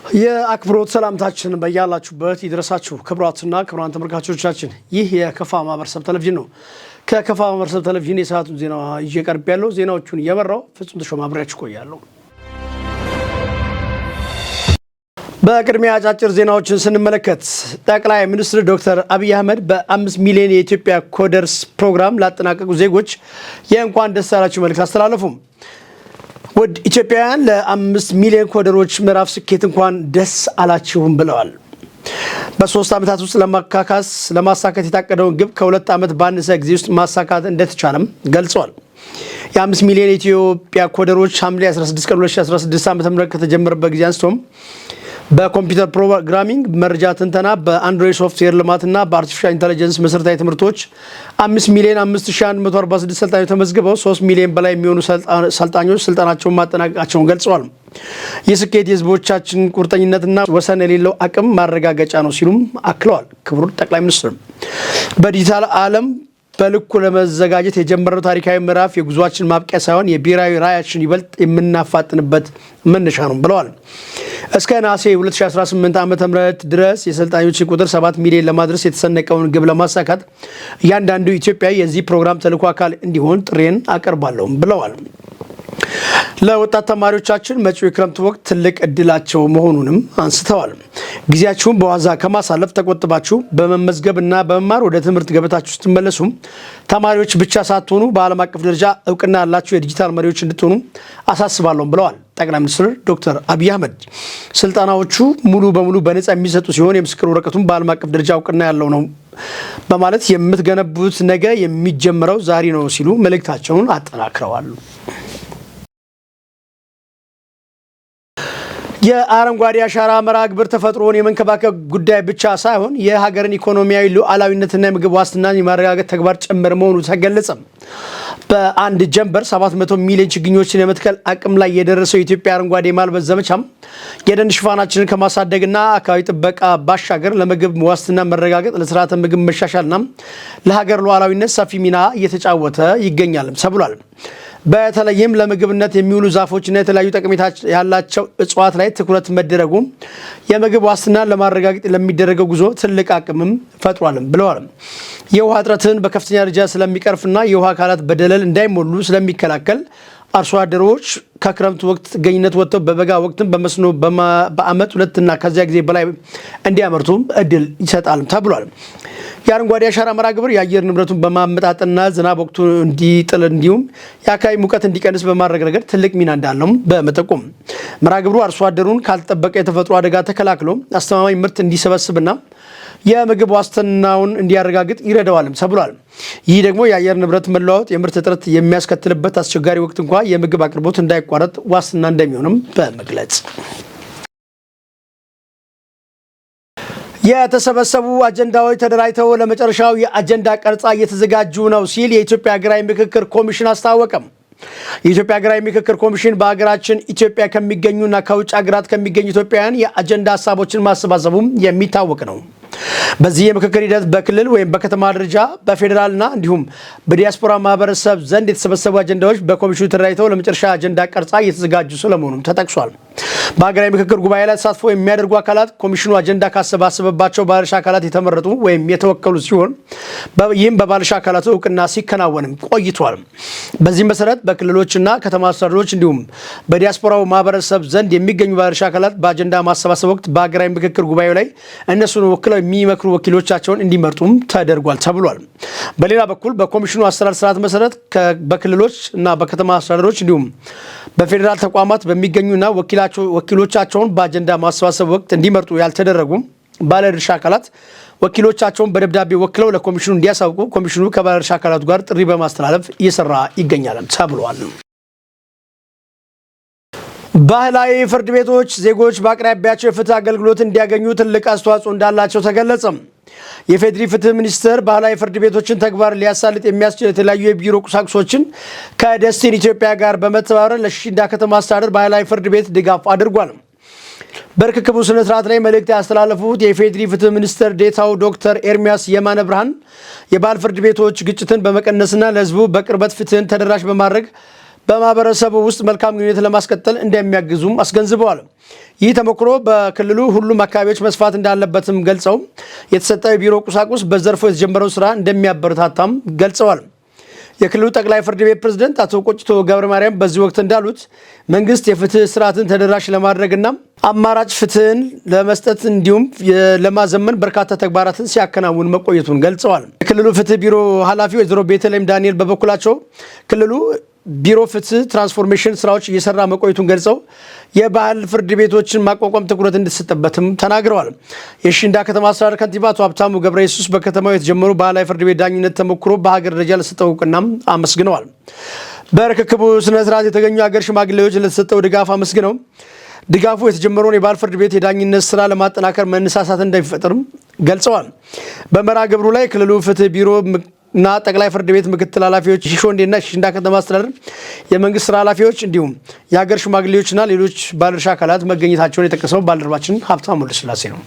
የአክብሮት ሰላምታችን በያላችሁበት ይድረሳችሁ። ክቡራትና ክቡራን ተመልካቾቻችን፣ ይህ የከፋ ማህበረሰብ ቴሌቪዥን ነው። ከከፋ ማህበረሰብ ቴሌቪዥን የሰዓቱን ዜና ይዤ ቀርቤያለሁ። ዜናዎቹን እየመራው ፍጹም ተሾመ አብሬያችሁ ቆያለሁ። በቅድሚያ አጫጭር ዜናዎችን ስንመለከት፣ ጠቅላይ ሚኒስትር ዶክተር አብይ አህመድ በ5 ሚሊዮን የኢትዮጵያ coders ፕሮግራም ላጠናቀቁ ዜጎች የእንኳን ደስ ያላችሁ መልእክት አስተላለፉም። ውድ ኢትዮጵያውያን፣ ለ5 ሚሊዮን ኮደሮች ምዕራፍ ስኬት እንኳን ደስ አላችሁም ብለዋል። በ3 ዓመታት ውስጥ ለማካካስ ለማሳካት የታቀደውን ግብ ከ2 ዓመት ባነሰ ጊዜ ውስጥ ማሳካት እንደተቻለም ገልጸዋል። የ5 ሚሊዮን የኢትዮጵያ ኮደሮች ሐምሌ 16 ቀን 2016 ዓ.ም ከተጀመረበት ጊዜ አንስቶም በ computer programming፣ መረጃ ትንተና፣ በ Android ሶፍትዌር ልማትና በ artificial intelligence መሰረታዊ ትምህርቶች 5 ሚሊዮን 5146 ሰልጣኞች ተመዝግበው 3 ሚሊዮን በላይ የሚሆኑ ሰልጣኞች ስልጠናቸውን ማጠናቀቃቸውን ገልጸዋል። ይህ ስኬት የህዝቦቻችን ቁርጠኝነትና ወሰን የሌለው አቅም ማረጋገጫ ነው ሲሉም አክለዋል። ክቡር ጠቅላይ ሚኒስትር በዲጂታል ዓለም በልኩ ለመዘጋጀት የጀመርነው ታሪካዊ ምዕራፍ የጉዟችን ማብቂያ ሳይሆን የብሔራዊ ራዕያችን ይበልጥ የምናፋጥንበት መነሻ ነው ብለዋል። እስከ ነሐሴ 2018 ዓ.ም ድረስ የሰልጣኞችን ቁጥር 7 ሚሊዮን ለማድረስ የተሰነቀውን ግብ ለማሳካት እያንዳንዱ ኢትዮጵያዊ የዚህ ፕሮግራም ተልዕኮ አካል እንዲሆን ጥሪዬን አቀርባለሁ ብለዋል። ለወጣት ተማሪዎቻችን መጪው የክረምት ወቅት ትልቅ እድላቸው መሆኑንም አንስተዋል። ጊዜያችሁን በዋዛ ከማሳለፍ ተቆጥባችሁ በመመዝገብ እና በመማር ወደ ትምህርት ገበታችሁ ስትመለሱ ተማሪዎች ብቻ ሳትሆኑ በዓለም አቀፍ ደረጃ እውቅና ያላችሁ የዲጂታል መሪዎች እንድትሆኑ አሳስባለሁ ብለዋል ጠቅላይ ሚኒስትር ዶክተር አብይ አህመድ። ስልጠናዎቹ ሙሉ በሙሉ በነፃ የሚሰጡ ሲሆን የምስክር ወረቀቱም በዓለም አቀፍ ደረጃ እውቅና ያለው ነው በማለት የምትገነቡት ነገ የሚጀምረው ዛሬ ነው ሲሉ መልእክታቸውን አጠናክረዋል። የአረንጓዴ አሻራ መርሃ ግብር ተፈጥሮን የመንከባከብ ጉዳይ ብቻ ሳይሆን የሀገርን ኢኮኖሚያዊ ሉዓላዊነትና የምግብ ዋስትናን የማረጋገጥ ተግባር ጭምር መሆኑ ተገለጸ። በአንድ ጀንበር 700 ሚሊዮን ችግኞችን የመትከል አቅም ላይ የደረሰው የኢትዮጵያ አረንጓዴ ማልበስ ዘመቻም የደን ሽፋናችንን ከማሳደግና አካባቢ ጥበቃ ባሻገር ለምግብ ዋስትና መረጋገጥ፣ ለስርዓተ ምግብ መሻሻልና ለሀገር ሉዓላዊነት ሰፊ ሚና እየተጫወተ ይገኛልም ተብሏል። በተለይም ለምግብነት የሚውሉ ዛፎችና የተለያዩ ጠቀሜታ ያላቸው እጽዋት ላይ ትኩረት መደረጉ የምግብ ዋስትናን ለማረጋገጥ ለሚደረገው ጉዞ ትልቅ አቅምም ፈጥሯልም ብለዋል። የውሃ እጥረትን በከፍተኛ ደረጃ ስለሚቀርፍና የውሃ አካላት በደለል እንዳይሞሉ ስለሚከላከል አርሶ አደሮች ከክረምት ወቅት ጥገኝነት ወጥተው በበጋ ወቅትም በመስኖ በአመት ሁለትና ከዚያ ጊዜ በላይ እንዲያመርቱም እድል ይሰጣል ተብሏል። የአረንጓዴ አሻራ መርሃ ግብር የአየር ንብረቱን በማመጣጠንና ዝናብ ወቅቱ እንዲጥል እንዲሁም የአካባቢ ሙቀት እንዲቀንስ በማድረግ ረገድ ትልቅ ሚና እንዳለውም በመጠቆም፣ መርሃ ግብሩ አርሶ አደሩን ካልተጠበቀ የተፈጥሮ አደጋ ተከላክሎ አስተማማኝ ምርት እንዲሰበስብና የምግብ ዋስትናውን እንዲያረጋግጥ ይረዳዋልም ተብሏል። ይህ ደግሞ የአየር ንብረት መለዋወጥ የምርት እጥረት የሚያስከትልበት አስቸጋሪ ወቅት እንኳ የምግብ አቅርቦት እንዳይቋረጥ ዋስትና እንደሚሆንም በመግለጽ፣ የተሰበሰቡ አጀንዳዎች ተደራጅተው ለመጨረሻው የአጀንዳ ቀረጻ እየተዘጋጁ ነው ሲል የኢትዮጵያ ሀገራዊ ምክክር ኮሚሽን አስታወቀም። የኢትዮጵያ ሀገራዊ ምክክር ኮሚሽን በሀገራችን ኢትዮጵያ ከሚገኙና ከውጭ ሀገራት ከሚገኙ ኢትዮጵያውያን የአጀንዳ ሀሳቦችን ማሰባሰቡም የሚታወቅ ነው። በዚህ የምክክር ሂደት በክልል ወይም በከተማ ደረጃ፣ በፌዴራልና እንዲሁም በዲያስፖራ ማህበረሰብ ዘንድ የተሰበሰቡ አጀንዳዎች በኮሚሽኑ ተደራጅተው ለመጨረሻ አጀንዳ ቀረጻ እየተዘጋጁ ስለመሆኑም ተጠቅሷል። በሀገራዊ ምክክር ጉባኤ ላይ ተሳትፎ የሚያደርጉ አካላት ኮሚሽኑ አጀንዳ ካሰባሰበባቸው ባለድርሻ አካላት የተመረጡ ወይም የተወከሉ ሲሆን ይህም በባለድርሻ አካላቱ እውቅና ሲከናወንም ቆይቷል። በዚህም መሰረት በክልሎችና ከተማ አስተዳደሮች እንዲሁም በዲያስፖራው ማህበረሰብ ዘንድ የሚገኙ ባለድርሻ አካላት በአጀንዳ ማሰባሰብ ወቅት በሀገራዊ ምክክር ጉባኤው ላይ እነሱን ወክለው የሚመክሩ ወኪሎቻቸውን እንዲመርጡም ተደርጓል ተብሏል። በሌላ በኩል በኮሚሽኑ አሰራር ስርዓት መሰረት በክልሎች እና በከተማ አስተዳደሮች እንዲሁም በፌዴራል ተቋማት በሚገኙና ወኪሎቻቸውን በአጀንዳ ማሰባሰብ ወቅት እንዲመርጡ ያልተደረጉ ባለድርሻ አካላት ወኪሎቻቸውን በደብዳቤ ወክለው ለኮሚሽኑ እንዲያሳውቁ ኮሚሽኑ ከባለድርሻ አካላቱ ጋር ጥሪ በማስተላለፍ እየሰራ ይገኛል ተብሏል። ባህላዊ ፍርድ ቤቶች ዜጎች በአቅራቢያቸው የፍትህ አገልግሎት እንዲያገኙ ትልቅ አስተዋጽኦ እንዳላቸው ተገለጸም። የኢፌዴሪ ፍትህ ሚኒስቴር ባህላዊ ፍርድ ቤቶችን ተግባር ሊያሳልጥ የሚያስችል የተለያዩ የቢሮ ቁሳቁሶችን ከደስቲን ኢትዮጵያ ጋር በመተባበር ለሽንዳ ከተማ አስተዳደር ባህላዊ ፍርድ ቤት ድጋፍ አድርጓል። በርክክቡ ስነ ስርዓት ላይ መልእክት ያስተላለፉት የኢፌዴሪ ፍትህ ሚኒስትር ዴኤታው ዶክተር ኤርሚያስ የማነ ብርሃን የባህል ፍርድ ቤቶች ግጭትን በመቀነስና ለሕዝቡ በቅርበት ፍትህን ተደራሽ በማድረግ በማህበረሰቡ ውስጥ መልካም ግንኙነት ለማስቀጠል እንደሚያግዙም አስገንዝበዋል። ይህ ተሞክሮ በክልሉ ሁሉም አካባቢዎች መስፋት እንዳለበትም ገልጸው፣ የተሰጠው የቢሮ ቁሳቁስ በዘርፉ የተጀመረው ስራ እንደሚያበረታታም ገልጸዋል። የክልሉ ጠቅላይ ፍርድ ቤት ፕሬዝደንት አቶ ቆጭቶ ገብረ ማርያም በዚህ ወቅት እንዳሉት፣ መንግስት የፍትህ ስርዓትን ተደራሽ ለማድረግና አማራጭ ፍትህን ለመስጠት እንዲሁም ለማዘመን በርካታ ተግባራትን ሲያከናውን መቆየቱን ገልጸዋል። የክልሉ ፍትህ ቢሮ ኃላፊ ወይዘሮ ቤተልሔም ዳንኤል በበኩላቸው፣ ክልሉ ቢሮ ፍትህ ትራንስፎርሜሽን ስራዎች እየሰራ መቆየቱን ገልጸው፣ የባህል ፍርድ ቤቶችን ማቋቋም ትኩረት እንደተሰጠበትም ተናግረዋል። የሽንዳ ከተማ አስተዳደር ከንቲባ አቶ ሀብታሙ ገብረ ኢየሱስ በከተማው የተጀመሩ ባህላዊ ፍርድ ቤት ዳኝነት ተሞክሮ በሀገር ደረጃ ለሰጠው እውቅናም አመስግነዋል። በርክክቡ ስነ ስርዓት የተገኙ የሀገር ሽማግሌዎች ለተሰጠው ድጋፍ አመስግነው፣ ድጋፉ የተጀመረውን የባህል ፍርድ ቤት የዳኝነት ስራ ለማጠናከር መነሳሳት እንደሚፈጥርም ገልጸዋል። በመርሃ ግብሩ ላይ የክልሉ ፍትህ ቢሮ እና ጠቅላይ ፍርድ ቤት ምክትል ኃላፊዎች፣ ሺሾንዴና ሽንዳ ከተማ አስተዳደር የመንግስት ስራ ኃላፊዎች እንዲሁም የሀገር ሽማግሌዎችና ሌሎች ባለድርሻ አካላት መገኘታቸውን የጠቀሰው ባልደረባችን ሀብታሙ ወልደስላሴ ነው።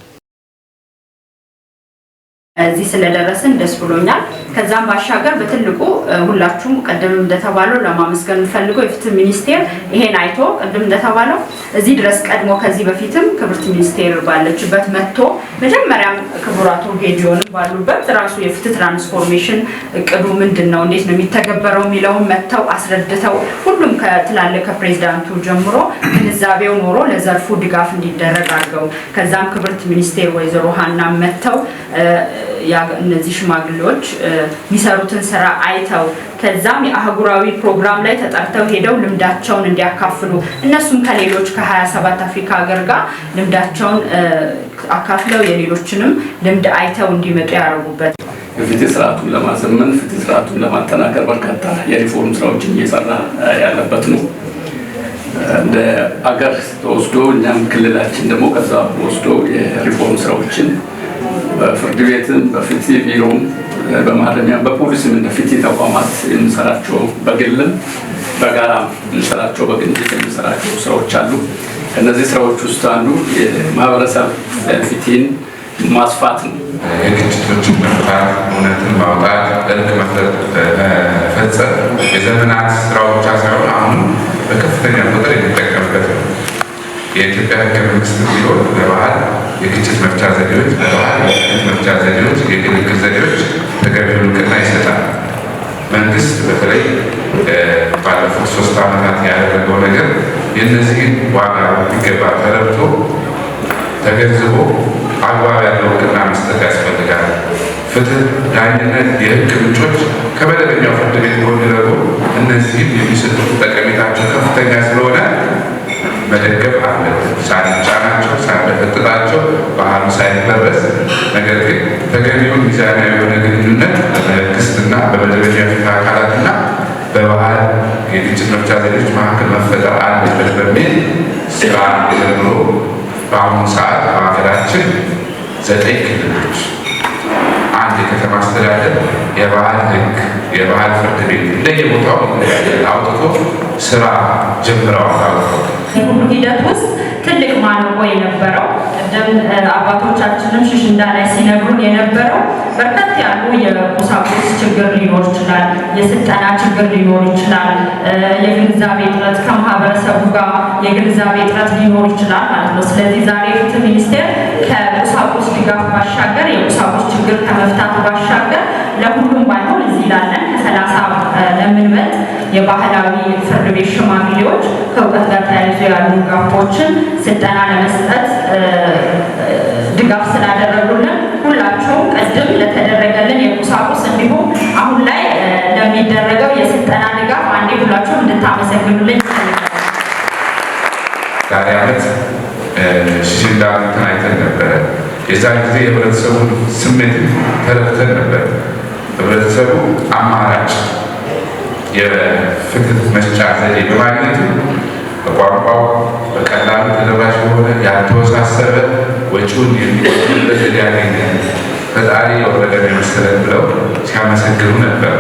እዚህ ስለደረስን ደስ ብሎኛል። ከዛም ባሻገር በትልቁ ሁላችሁም ቅድም እንደተባለው ለማመስገን የምፈልገው የፍትህ ሚኒስቴር ይሄን አይቶ፣ ቅድም እንደተባለው እዚህ ድረስ ቀድሞ ከዚህ በፊትም ክብርት ሚኒስቴር ባለችበት መጥቶ፣ መጀመሪያም ክቡር አቶ ጌዲዮንም ባሉበት ራሱ የፍትህ ትራንስፎርሜሽን እቅዱ ምንድን ነው፣ እንዴት ነው የሚተገበረው የሚለውን መጥተው አስረድተው፣ ሁሉም ከትላልቅ ከፕሬዚዳንቱ ጀምሮ ግንዛቤው ኖሮ ለዘርፉ ድጋፍ እንዲደረግ አድርገው፣ ከዛም ክብርት ሚኒስቴር ወይዘሮ ሀና መጥተው እነዚህ ሽማግሌዎች የሚሰሩትን ስራ አይተው፣ ከዛም የአህጉራዊ ፕሮግራም ላይ ተጠርተው ሄደው ልምዳቸውን እንዲያካፍሉ፣ እነሱም ከሌሎች ከ27 አፍሪካ ሀገር ጋር ልምዳቸውን አካፍለው የሌሎችንም ልምድ አይተው እንዲመጡ ያደረጉበት የፍትህ ስርዓቱን ለማዘመን፣ ፍትህ ስርዓቱን ለማጠናከር በርካታ የሪፎርም ስራዎችን እየሰራ ያለበት ነው። እንደ አገር ተወስዶ እኛም ክልላችን ደግሞ ከዛ ወስዶ የሪፎርም ስራዎችን በፍርድ ቤትም፣ በፍትህ ቢሮም፣ በማረሚያ፣ በፖሊስም እንደ ፍትህ ተቋማት የምንሰራቸው፣ በግልም በጋራ የምንሰራቸው፣ በቅንጅት የምንሰራቸው ስራዎች አሉ። ከእነዚህ ስራዎች ውስጥ አንዱ የማህበረሰብ ፍትህን ማስፋት ነው። የግጭቶችን መፍታት፣ እውነትን ማውጣት፣ እርቅ መፈጸም የዘመናት ስራው ብቻ ሳይሆን አሁንም በከፍተኛ ቁጥር የሚጠቀምበት ነው። የኢትዮጵያ ሕገ መንግስት ቢሆን ለባህል የግጭት መፍቻ ዘዴዎች፣ ለባህል የግጭት መፍቻ ዘዴዎች፣ የግልግል ዘዴዎች ተገቢውን እውቅና ይሰጣል። መንግስት በተለይ ባለፉት 3 ዓመታት ያደረገው ነገር የእነዚህን ዋጋ በሚገባ ተረድቶ፣ ተገንዝቦ አግባብ ያለው እውቅና መስጠት ያስፈልጋል። ፍትህ፣ ዳኝነት፣ የህግ ምንጮች ከመደበኛው ፍርድ ቤት ጎን ለጎን እነዚህም የሚሰጡት ጠቀሜታቸው ከፍተኛ ስለሆነ መደገፍ አለብን። ሳንጫናቸው፣ ሳንደፈጥጣቸው፣ ባህሉ ሳይበረዝ፣ ነገር ግን ተገቢውን ሚዛናዊ የሆነ ግንኙነት በመንግስትና በመደበኛ ፍትህ አካላትና በባህል የግጭት መፍቻ ዘዴዎች መካከል መፈጠር አለበት በሚል ስራ ጀምሮ በአሁኑ ሰዓት በሀገራችን ዘጠኝ ክልሎች፣ አንድ የከተማ አስተዳደር የባህል ህግ፣ የባህል ፍርድ ቤት እንደየቦታው አውጥቶ ስራ ጀምረዋል። አውጥተው ሁሉ ሂደት ውስጥ ትልቅ ማነቆ የነበረው፣ ቅድም አባቶቻችንም ሽሽንዳ ላይ ሲነግሩን የነበረው፣ በርከት ያሉ የቁሳቁስ ችግር ሊኖር ይችላል፣ የስልጠና ችግር ሊኖር ይችላል፣ የግንዛቤ እጥረት ከማህበረሰቡ ጋር የግንዛቤ እጥረት ሊኖር ይችላል ማለት ነው። ስለዚህ ዛሬ ፍትህ ሚኒስቴር ከቁሳቁስ ድጋፍ ባሻገር፣ የቁሳቁስ ችግር ከመፍታት ባሻገር፣ ለሁሉም ባይሆን እዚህ ላለን ከ30 ለምንበልጥ የባህላዊ ፍርድ ቤት ሽማግሌዎች ከእውቀት ጋር ተያይዞ ያሉ gap ኦችን ስልጠና ለመስጠት ድጋፍ ስላደረጉልን፣ ሁላችሁም ቅድም ለተደረገልን የቁሳቁስ እንዲሁም አሁን ላይ ለሚደረገው የስልጠና ድጋፍ አንዴ ሁላችሁም እንድታመሰግኑልኝ እፈልጋለሁ። ዛሬ ዓመት ሽሽንዳ እንትን አይተን ነበረ። የዛን ጊዜ የህብረተሰቡን ስሜት ተረድተን ነበር። ህብረተሰቡ አማራጭ የፍትህ መስጫ ዘዴ በማግኘቱ በቋንቋው በቀላሉ ተደራሽ በሆነ፣ ያልተወሳሰበ፣ ወጪውን የሚቆጥብበት ዘዴ ያገኘ፣ ፈጣሪ የወረደን የመሰለን ብለው ሲያመሰግኑ ነበር።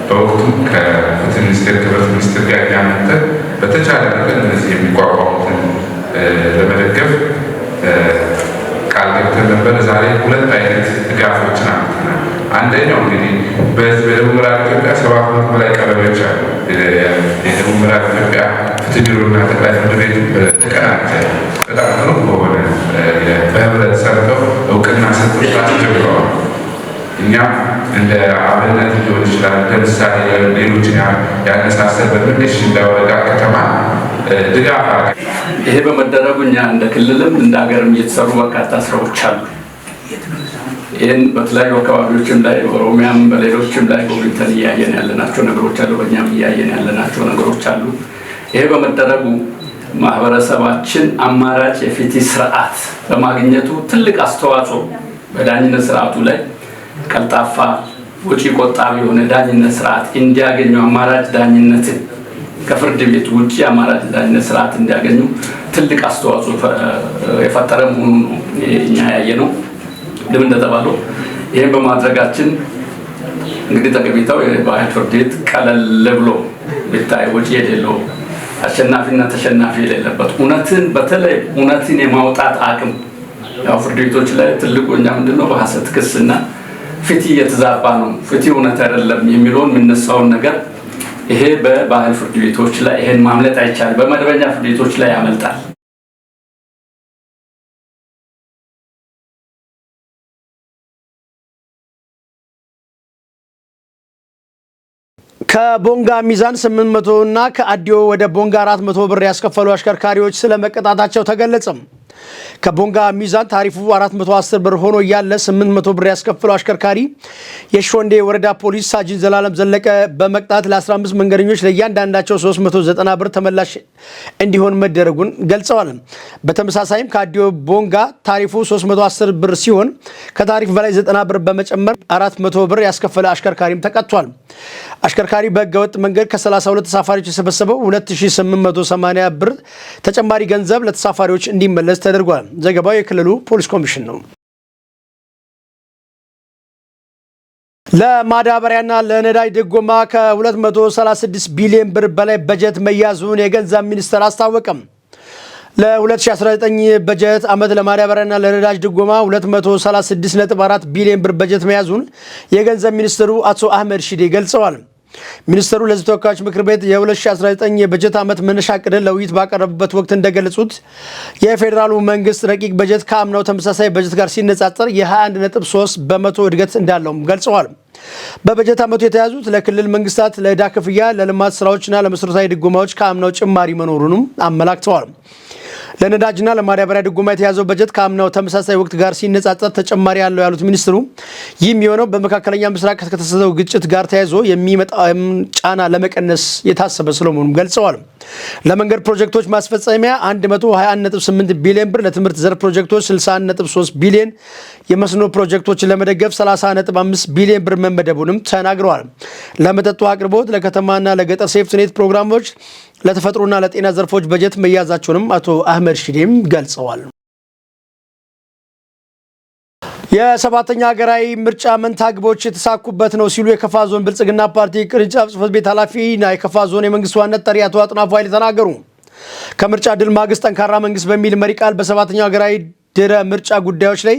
በወቅቱ ከፍትህ ሚኒስቴር ክብርት ሚኒስትር ጋር እኛ መጥተን በተቻለ መጠን እነዚህ የሚቋቋሙትን ለመደገፍ ቃል ገብተን ነበረ። ዛሬ ሁለት አይነት ድጋፎችን አምጥተናል። አንደኛው እንግዲህ በዚህ በደቡብ ምዕራብ ኢትዮጵያ 700 በላይ ቀበሌዎች አሉ። የደቡብ ምዕራብ ኢትዮጵያ ፍትህ ቢሮና ጠቅላይ ፍርድ ቤቱ በተቀናጀ በጣም ጥሩ በሆነ በህብረት ሰርተው እውቅና ሰጥተው ስራ ጀምረዋል። እኛም እንደ አብነት ሊሆን ይችላል፣ እንደ ምሳሌ ሌሎችን ያነሳሰል በሚል ሽንዳ ወረዳ ከተማ ድጋፍ አለ። ይሄ በመደረጉ እኛ እንደ ክልልም እንደ ሀገርም እየተሰሩ በርካታ ስራዎች አሉ። ይህን በተለያዩ አካባቢዎችም ላይ በኦሮሚያም በሌሎችም ላይ ጎብኝተን እያየን ያለናቸው ነገሮች አሉ። በእኛም እያየን ያለናቸው ነገሮች አሉ። ይሄ በመደረጉ ማህበረሰባችን አማራጭ የፍትህ ስርዓት በማግኘቱ ትልቅ አስተዋጽኦ በዳኝነት ስርዓቱ ላይ ቀልጣፋ፣ ወጪ ቆጣቢ የሆነ ዳኝነት ስርዓት እንዲያገኙ፣ አማራጭ ዳኝነትን ከፍርድ ቤት ውጭ አማራጭ ዳኝነት ስርዓት እንዲያገኙ ትልቅ አስተዋጽኦ የፈጠረ መሆኑ ነው እኛ ያየነው። ቅድም እንደተባለው ይህን በማድረጋችን እንግዲህ ጠቀሜታው የባህል ፍርድ ቤት ቀለል ብሎ ቢታይ ወጪ የሌለው፣ አሸናፊና ተሸናፊ የሌለበት፣ እውነትን በተለይ እውነትን የማውጣት አቅም፣ ያው ፍርድ ቤቶች ላይ ትልቁ እኛ ምንድነው በሀሰት ክስና ፍትህ እየተዛባ ነው፣ ፍትህ እውነት አይደለም የሚለውን የሚነሳውን ነገር ይሄ በባህል ፍርድ ቤቶች ላይ ይሄን ማምለጥ አይቻልም። በመደበኛ ፍርድ ቤቶች ላይ ያመልጣል። ከቦንጋ ሚዛን 800 እና ከአዲዮ ወደ ቦንጋ 400 ብር ያስከፈሉ አሽከርካሪዎች ስለመቀጣታቸው ተገለጸ። ከቦንጋ ሚዛን ታሪፉ 410 ብር ሆኖ እያለ 800 ብር ያስከፈሉ አሽከርካሪ የሾንዴ ወረዳ ፖሊስ ሳጅን ዘላለም ዘለቀ በመቅጣት ለ15 መንገደኞች ለእያንዳንዳቸው 390 ብር ተመላሽ እንዲሆን መደረጉን ገልጸዋል። በተመሳሳይም ከአዲዮ ቦንጋ ታሪፉ 310 ብር ሲሆን ከታሪፍ በላይ 90 ብር በመጨመር 400 ብር ያስከፈለ አሽከርካሪም ተቀጥቷል። አሽከርካሪ በህገወጥ መንገድ ከ32 ተሳፋሪዎች የሰበሰበው 2880 ብር ተጨማሪ ገንዘብ ለተሳፋሪዎች እንዲመለስ ተደርጓል። ዘገባው የክልሉ ፖሊስ ኮሚሽን ነው። ለማዳበሪያና ለነዳጅ ድጎማ ከ236 ቢሊዮን ብር በላይ በጀት መያዙን የገንዘብ ሚኒስቴር አስታወቀም። ለ2019 በጀት ዓመት ለማዳበሪያና ለነዳጅ ድጎማ 236.4 ቢሊዮን ብር በጀት መያዙን የገንዘብ ሚኒስትሩ አቶ አህመድ ሺዴ ገልጸዋል። ሚኒስትሩ ለሕዝብ ተወካዮች ምክር ቤት የ2019 የበጀት ዓመት መነሻ ዕቅድን ለውይይት ባቀረቡበት ወቅት እንደገለጹት የፌዴራሉ መንግስት ረቂቅ በጀት ከአምናው ተመሳሳይ በጀት ጋር ሲነጻጸር የ21.3% እድገት እንዳለውም ገልጸዋል። በበጀት ዓመቱ የተያዙት ለክልል መንግስታት ለዕዳ ክፍያ፣ ለልማት ስራዎችና ለመሰረታዊ ድጎማዎች ከአምናው ጭማሪ መኖሩንም አመላክተዋል። ለነዳጅና ለማዳበሪያ ድጎማ የተያዘው በጀት ከአምናው ተመሳሳይ ወቅት ጋር ሲነጻጸር ተጨማሪ ያለው ያሉት ሚኒስትሩ ይህም የሆነው በመካከለኛ ምስራቅ ከተከሰተው ግጭት ጋር ተያይዞ የሚመጣውን ጫና ለመቀነስ የታሰበ ስለመሆኑም ገልጸዋል። ለመንገድ ፕሮጀክቶች ማስፈጸሚያ 121.8 ቢሊዮን ብር፣ ለትምህርት ዘርፍ ፕሮጀክቶች 61.3 ቢሊዮን፣ የመስኖ ፕሮጀክቶችን ለመደገፍ 30.5 ቢሊዮን ብር መመደቡንም ተናግረዋል። ለመጠጥ ውሃ አቅርቦት፣ ለከተማና ለገጠር ሴፍትኔት ፕሮግራሞች፣ ለተፈጥሮና ለጤና ዘርፎች በጀት መያዛቸውንም አቶ አህመድ ሺዴም ገልጸዋል። የሰባተኛ ሀገራዊ ምርጫ መንታ ግቦች የተሳኩበት ነው ሲሉ የከፋ ዞን ብልጽግና ፓርቲ ቅርንጫፍ ጽሕፈት ቤት ኃላፊና የከፋ ዞን የመንግስት ዋና ተጠሪ አቶ አጥናፉ ኃይሌ ተናገሩ። ከምርጫ ድል ማግስት ጠንካራ መንግስት በሚል መሪ ቃል በሰባተኛው ሀገራዊ ድረ ምርጫ ጉዳዮች ላይ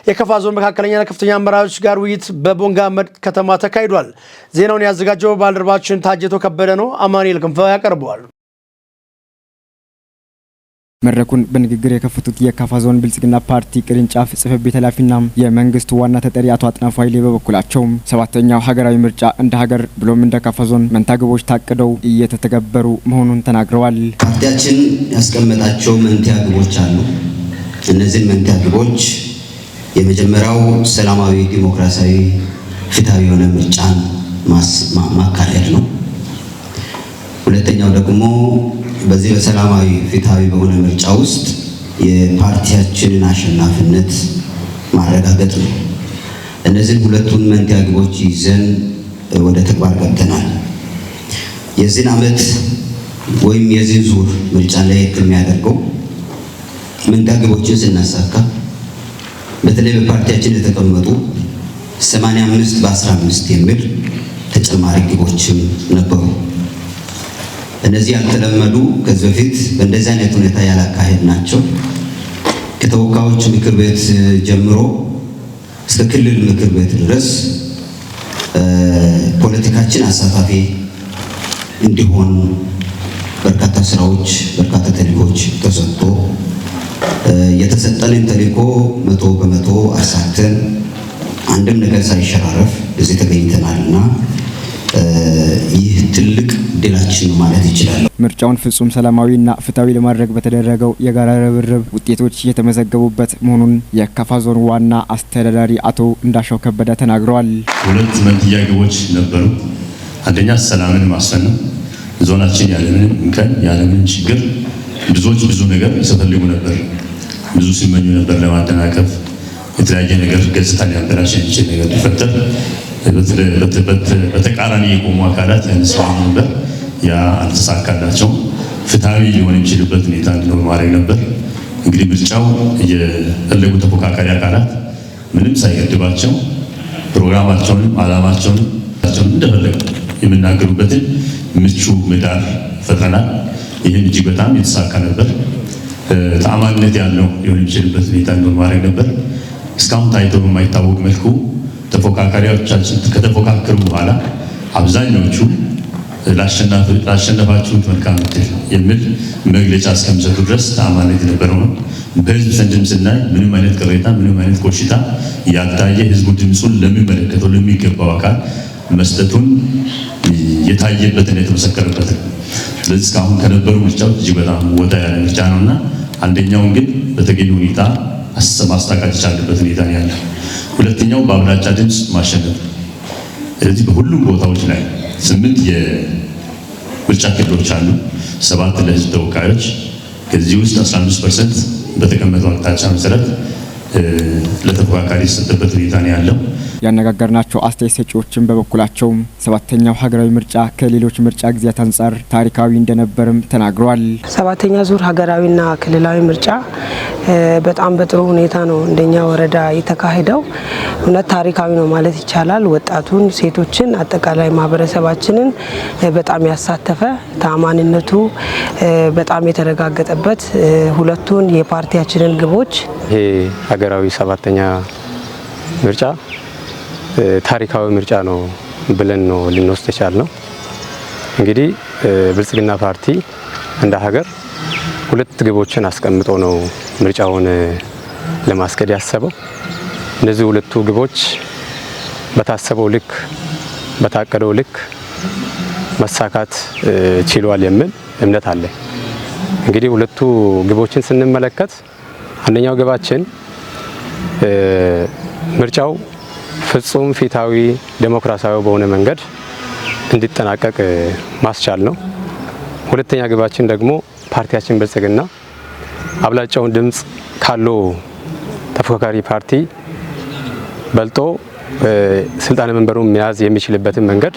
የከፋ ዞን መካከለኛና ከፍተኛ አመራሮች ጋር ውይይት በቦንጋ ከተማ ተካሂዷል። ዜናውን ያዘጋጀው ባልደረባችን ታጀቶ ከበደ ነው። አማኑኤል ክንፈ ያቀርበዋል። መድረኩን በንግግር የከፈቱት የካፋ ዞን ብልጽግና ፓርቲ ቅርንጫፍ ጽሕፈት ቤት ኃላፊና የመንግስት ዋና ተጠሪ አቶ አጥናፉ ኃይሌ በበኩላቸው ሰባተኛው ሀገራዊ ምርጫ እንደ ሀገር ብሎም እንደ ካፋ ዞን መንታ ግቦች ታቅደው እየተተገበሩ መሆኑን ተናግረዋል። ፓርቲያችን ያስቀመጣቸው መንታ ግቦች አሉ። እነዚህን መንታ ግቦች የመጀመሪያው ሰላማዊ፣ ዲሞክራሲያዊ፣ ፍትሃዊ የሆነ ምርጫን ማካሄድ ነው። ሁለተኛው ደግሞ በዚህ በሰላማዊ ፍትሃዊ በሆነ ምርጫ ውስጥ የፓርቲያችንን አሸናፊነት ማረጋገጥ ነው። እነዚህን ሁለቱን መንታ ግቦች ይዘን ወደ ተግባር ገብተናል። የዚህን ዓመት ወይም የዚህን ዙር ምርጫ ለየት የሚያደርገው መንታ ግቦችን ስናሳካ በተለይ በፓርቲያችን የተቀመጡ 85 በ15 የሚል ተጨማሪ ግቦችም ነበሩ። እነዚህ ያልተለመዱ፣ ከዚህ በፊት በእንደዚህ አይነት ሁኔታ ያላካሄድ ናቸው። ከተወካዮች ምክር ቤት ጀምሮ እስከ ክልል ምክር ቤት ድረስ ፖለቲካችን አሳታፊ እንዲሆን በርካታ ስራዎች፣ በርካታ ተልእኮች ተሰጥቶ የተሰጠንን ተልእኮ 100% አሳክተን አንድም ነገር ሳይሸራረፍ እዚህ ተገኝተናልና ይህ ትልቅ ድላችን ማለት ይችላል። ምርጫውን ፍጹም ሰላማዊና ፍትሃዊ ለማድረግ በተደረገው የጋራ ርብርብ ውጤቶች የተመዘገቡበት መሆኑን የካፋ ዞን ዋና አስተዳዳሪ አቶ እንዳሻው ከበደ ተናግረዋል። ሁለት መንትያ ግቦች ነበሩ። አንደኛ ሰላምን ማስፈን ነው። ዞናችን ያለምንም እንከን ያለምንም ችግር ብዙዎች ብዙ ነገር ሲፈልጉ ነበር፣ ብዙ ሲመኙ ነበር ለማደናቀፍ የተለያየ ነገር ገጽታ ሊያበላሽ የሚችል ነገር ሊፈጠር በተቃራኒ የቆሙ አካላት ያነሳው ነበር። ያ አልተሳካላቸውም። ፍትሃዊ ሊሆን የሚችልበት ሁኔታ እንዲኖር ማድረግ ነበር። እንግዲህ ምርጫው የፈለጉ ተፎካካሪ አካላት ምንም ሳይገድባቸው ፕሮግራማቸውንም ዓላማቸውንም እንደፈለጉ የሚናገሩበትን ምቹ ምህዳር ፈጥረናል። ይህም እጅግ በጣም የተሳካ ነበር። ተአማኒነት ያለው ሊሆን የሚችልበት ሁኔታ እንዲኖር ማድረግ ነበር። እስካሁን ታይቶ በማይታወቅ መልኩ ተፎካካሪዎቻችን ከተፎካከሩ በኋላ አብዛኛዎቹ ላሸነፋችሁት መልካም ዕድል የሚል መግለጫ እስከሚሰጡ ድረስ ተአማኒነት የነበረው ነው። በህዝብ ዘንድም ስናይ ምንም አይነት ቅሬታ፣ ምንም አይነት ኮሽታ ያልታየ ህዝቡ ድምፁን ለሚመለከተው ለሚገባው አካል መስጠቱን የታየበትና የተመሰከረበት ነው። ስለዚህ እስካሁን ከነበሩ ምርጫዎች እጅግ በጣም ወጣ ያለ ምርጫ ነውና አንደኛውን ግን በተገቢ ሁኔታ ማስታካት የቻለበት ሁኔታ ነው ያለው። ሁለተኛው በአብላጫ ድምፅ ማሸነፍ። ስለዚህ በሁሉም ቦታዎች ላይ 8 የምርጫ ክልሎች አሉ፣ 7 ለህዝብ ተወካዮች። ከዚህ ውስጥ 15% በተቀመጠው አቅጣጫ መሰረት ለተፎካካሪ የተሰጠበት ሁኔታ ነው ያለው። ያነጋገርናቸው አስተያየት ሰጪዎችን በበኩላቸው ሰባተኛው ሀገራዊ ምርጫ ከሌሎች ምርጫ ጊዜያት አንጻር ታሪካዊ እንደነበርም ተናግረዋል። ሰባተኛ ዙር ሀገራዊና ክልላዊ ምርጫ በጣም በጥሩ ሁኔታ ነው እንደኛ ወረዳ የተካሄደው። እውነት ታሪካዊ ነው ማለት ይቻላል። ወጣቱን፣ ሴቶችን፣ አጠቃላይ ማህበረሰባችንን በጣም ያሳተፈ ታማኝነቱ በጣም የተረጋገጠበት ሁለቱን የፓርቲያችንን ግቦች ይሄ ሀገራዊ ሰባተኛ ምርጫ ታሪካዊ ምርጫ ነው ብለን ነው ልንወስድ የቻልነው። እንግዲህ ብልጽግና ፓርቲ እንደ ሀገር ሁለት ግቦችን አስቀምጦ ነው ምርጫውን ለማስኬድ ያሰበው። እነዚህ ሁለቱ ግቦች በታሰበው ልክ በታቀደው ልክ መሳካት ችሏል የሚል እምነት አለ። እንግዲህ ሁለቱ ግቦችን ስንመለከት አንደኛው ግባችን ምርጫው ፍጹም ፍትሃዊ ዲሞክራሲያዊ በሆነ መንገድ እንዲጠናቀቅ ማስቻል ነው። ሁለተኛ ግባችን ደግሞ ፓርቲያችን ብልጽግና አብላጫውን ድምጽ ካለው ተፎካካሪ ፓርቲ በልጦ ስልጣነ መንበሩን መያዝ የሚችልበትን መንገድ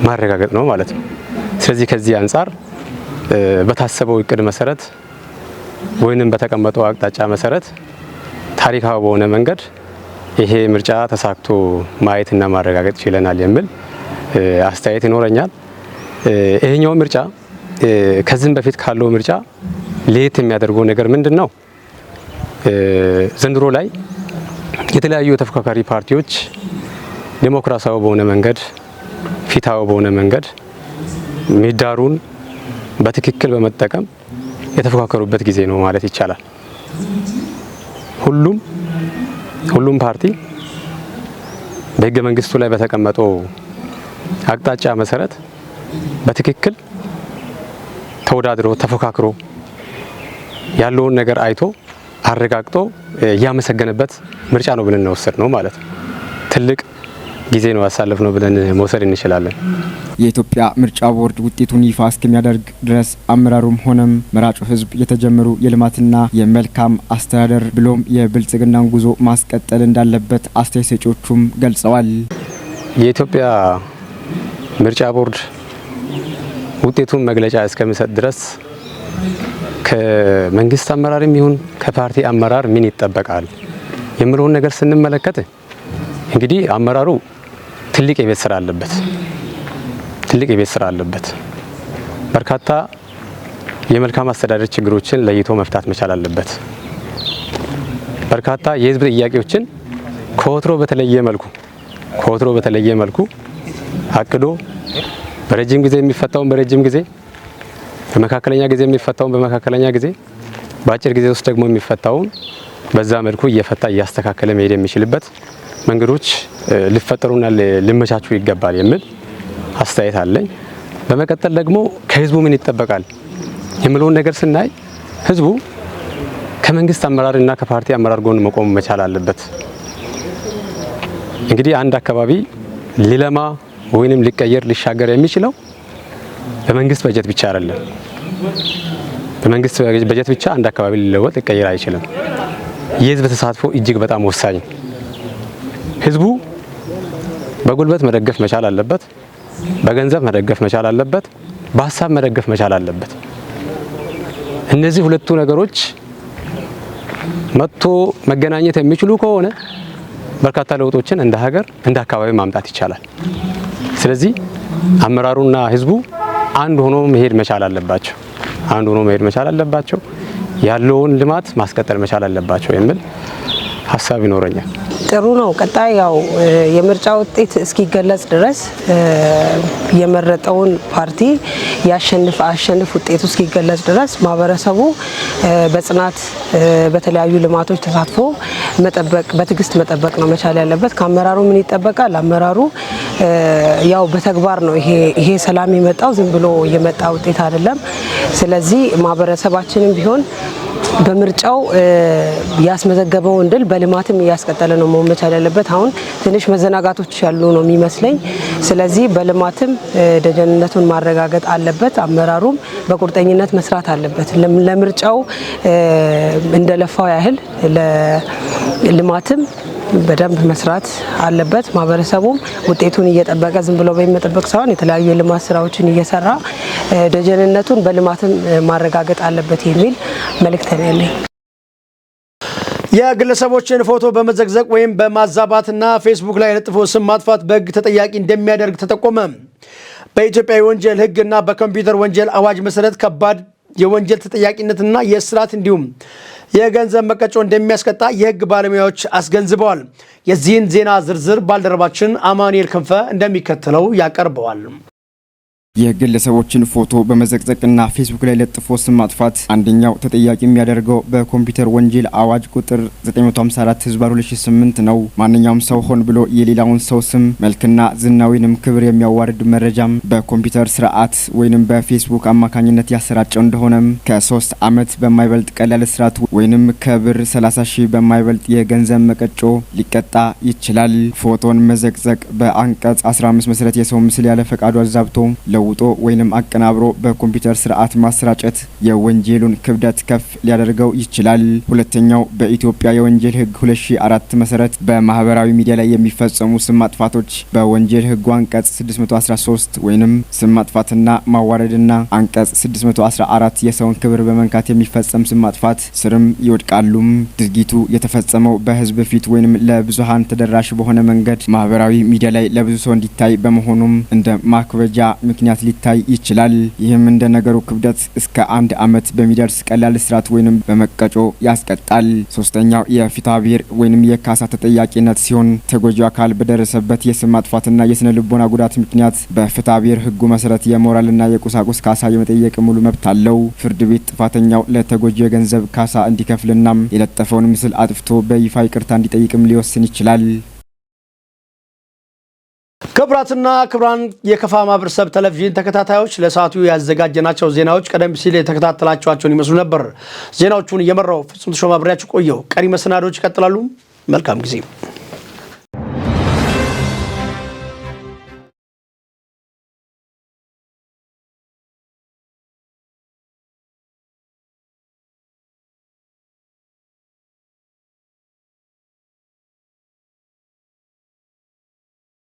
ማረጋገጥ ነው ማለት ነው። ስለዚህ ከዚህ አንፃር በታሰበው እቅድ መሰረት ወይንም በተቀመጠው አቅጣጫ መሰረት ታሪካዊ በሆነ መንገድ ይሄ ምርጫ ተሳክቶ ማየትና ማረጋገጥ ችለናል የሚል አስተያየት ይኖረኛል። ይሄኛው ምርጫ ከዚህም በፊት ካለው ምርጫ ለየት የሚያደርገው ነገር ምንድነው? ዘንድሮ ላይ የተለያዩ ተፎካካሪ ፓርቲዎች ዲሞክራሲያዊ በሆነ መንገድ ፍትሃዊ በሆነ መንገድ ምህዳሩን በትክክል በመጠቀም የተፎካከሩበት ጊዜ ነው ማለት ይቻላል። ሁሉም ፓርቲ በህገ መንግስቱ ላይ በተቀመጠው አቅጣጫ መሰረት በትክክል ተወዳድሮ ተፎካክሮ ያለውን ነገር አይቶ አረጋግጦ ያመሰገነበት ምርጫ ነው ብለን ነው ማለት ነው። ትልቅ ጊዜ ነው ያሳለፍነው ብለን መውሰድ እንችላለን። የኢትዮጵያ ምርጫ ቦርድ ውጤቱን ይፋ እስከሚያደርግ ድረስ አመራሩም ሆነም መራጩ ህዝብ የተጀመሩ የልማትና የመልካም አስተዳደር ብሎም የብልጽግናን ጉዞ ማስቀጠል እንዳለበት አስተያየት ሰጪዎቹም ገልጸዋል። የኢትዮጵያ ምርጫ ቦርድ ውጤቱን መግለጫ እስከሚሰጥ ድረስ ከመንግስት አመራርም ይሁን ከፓርቲ አመራር ምን ይጠበቃል የሚለውን ነገር ስንመለከት እንግዲህ አመራሩ ትልቅ የቤት ስራ አለበት። ትልቅ የቤት ስራ አለበት። በርካታ የመልካም አስተዳደር ችግሮችን ለይቶ መፍታት መቻል አለበት። በርካታ የህዝብ ጥያቄዎችን ከወትሮ በተለየ መልኩ ከወትሮ በተለየ መልኩ አቅዶ በረጅም ጊዜ የሚፈታውን በረጅም ጊዜ፣ በመካከለኛ ጊዜ የሚፈታውን በመካከለኛ ጊዜ፣ በአጭር ጊዜ ውስጥ ደግሞ የሚፈታውን በዛ መልኩ እየፈታ እያስተካከለ መሄድ የሚችልበት መንገዶች ሊፈጠሩና ሊመቻቹ ይገባል የሚል አስተያየት አለኝ። በመቀጠል ደግሞ ከህዝቡ ምን ይጠበቃል የሚለውን ነገር ስናይ ህዝቡ ከመንግስት አመራርና ከፓርቲ አመራር ጎን መቆም መቻል አለበት። እንግዲህ አንድ አካባቢ ሊለማ ወይንም ሊቀየር ሊሻገር የሚችለው በመንግስት በጀት ብቻ አይደለም። በመንግስት በጀት ብቻ አንድ አካባቢ ሊለወጥ ሊቀየር አይችልም። የህዝብ ተሳትፎ እጅግ በጣም ወሳኝ። ህዝቡ በጉልበት መደገፍ መቻል አለበት፣ በገንዘብ መደገፍ መቻል አለበት፣ በሀሳብ መደገፍ መቻል አለበት። እነዚህ ሁለቱ ነገሮች መጥቶ መገናኘት የሚችሉ ከሆነ በርካታ ለውጦችን እንደ ሀገር እንደ አካባቢ ማምጣት ይቻላል። ስለዚህ አመራሩና ህዝቡ አንድ ሆኖ መሄድ መቻል አለባቸው። አንድ ሆኖ መሄድ መቻል አለባቸው። ያለውን ልማት ማስቀጠል መቻል አለባቸው የሚል ሀሳብ ይኖረኛል። ጥሩ ነው። ቀጣይ ያው የምርጫ ውጤት እስኪገለጽ ድረስ፣ የመረጠውን ፓርቲ ያሸንፍ አያሸንፍ ውጤቱ እስኪገለጽ ድረስ ማህበረሰቡ በጽናት በተለያዩ ልማቶች ተሳትፎ መጠበቅ፣ በትዕግስት መጠበቅ ነው መቻል ያለበት። ከአመራሩ ምን ይጠበቃል? አመራሩ ያው በተግባር ነው ይሄ ሰላም የመጣው፣ ዝም ብሎ የመጣ ውጤት አይደለም። ስለዚህ ማህበረሰባችንም ቢሆን በምርጫው ያስመዘገበውን ድል በልማትም እያስቀጠለ ነው መሆን መቻል ያለበት። አሁን ትንሽ መዘናጋቶች ያሉ ነው የሚመስለኝ። ስለዚህ በልማትም ደጀንነቱን ማረጋገጥ አለበት። አመራሩም በቁርጠኝነት መስራት አለበት። ለምርጫው እንደለፋው ያህል ለልማትም በደንብ መስራት አለበት። ማህበረሰቡም ውጤቱን እየጠበቀ ዝም ብሎ በመጠበቅ ሳይሆን የተለያዩ የልማት ስራዎችን እየሰራ ደጀንነቱን በልማትም ማረጋገጥ አለበት የሚል መልእክት ነው ያለኝ። የግለሰቦችን ፎቶ በመዘቅዘቅ ወይም በማዛባትና ፌስቡክ ላይ ለጥፎ ስም ማጥፋት በሕግ ተጠያቂ እንደሚያደርግ ተጠቆመ። በኢትዮጵያ የወንጀል ሕግና በኮምፒውተር ወንጀል አዋጅ መሰረት ከባድ የወንጀል ተጠያቂነትና የእስራት እንዲሁም የገንዘብ መቀጮ እንደሚያስቀጣ የሕግ ባለሙያዎች አስገንዝበዋል። የዚህን ዜና ዝርዝር ባልደረባችን አማኑኤል ክንፈ እንደሚከተለው ያቀርበዋል። የግለሰቦችን ፎቶ በመዘቅዘቅና ፌስቡክ ላይ ለጥፎ ስም ማጥፋት አንደኛው ተጠያቂ የሚያደርገው በኮምፒውተር ወንጀል አዋጅ ቁጥር 954/2008 ነው። ማንኛውም ሰው ሆን ብሎ የሌላውን ሰው ስም፣ መልክና ዝና ወይንም ክብር የሚያዋርድ መረጃም በኮምፒውተር ስርዓት ወይንም በፌስቡክ አማካኝነት ያሰራጨው እንደሆነም ከ3 ዓመት በማይበልጥ ቀላል እስራት ወይንም ከብር 30 ሺህ በማይበልጥ የገንዘብ መቀጮ ሊቀጣ ይችላል። ፎቶን መዘቅዘቅ በአንቀጽ 15 መሰረት የሰው ምስል ያለ ፈቃዱ አዛብቶ፣ ለውጦ ወይንም አቀናብሮ በኮምፒውተር ስርዓት ማሰራጨት የወንጀሉን ክብደት ከፍ ሊያደርገው ይችላል። ሁለተኛው በኢትዮጵያ የወንጀል ሕግ 2004 መሰረት በማህበራዊ ሚዲያ ላይ የሚፈጸሙ ስም ማጥፋቶች በወንጀል ሕጉ አንቀጽ 613 ወይንም ስም ማጥፋትና ማዋረድና አንቀጽ 614 የሰውን ክብር በመንካት የሚፈጸም ስም ማጥፋት ስርም ይወድቃሉም። ድርጊቱ የተፈጸመው በህዝብ ፊት ወይንም ለብዙሃን ተደራሽ በሆነ መንገድ ማህበራዊ ሚዲያ ላይ ለብዙ ሰው እንዲታይ በመሆኑም እንደ ማክበጃ ምክንያት ሊታይ ይችላል። ይህም እንደ ነገሩ ክብደት እስከ አንድ ዓመት በሚደርስ ቀላል እስራት ወይንም በመቀጮ ያስቀጣል። ሶስተኛው የፍትሐ ብሔር ወይንም የካሳ ተጠያቂነት ሲሆን ተጎጂው አካል በደረሰበት የስም ማጥፋትና የስነ ልቦና ጉዳት ምክንያት በፍትሐ ብሔር ሕጉ መሰረት የሞራልና የቁሳቁስ ካሳ የመጠየቅ ሙሉ መብት አለው። ፍርድ ቤት ጥፋተኛው ለተጎጂው የገንዘብ ካሳ እንዲከፍልና የለጠፈውን ምስል አጥፍቶ በይፋ ይቅርታ እንዲጠይቅም ሊወስን ይችላል። ክቡራትና ክቡራን የከፋ ማህበረሰብ ቴሌቪዥን ተከታታዮች፣ ለሰዓቱ ያዘጋጀናቸው ዜናዎች ቀደም ሲል የተከታተላችኋቸውን ይመስሉ ነበር። ዜናዎቹን እየመራው ፍጹም ተሾመ አብሬያችሁ ቆየሁ። ቀሪ መሰናዶዎች ይቀጥላሉ። መልካም ጊዜ።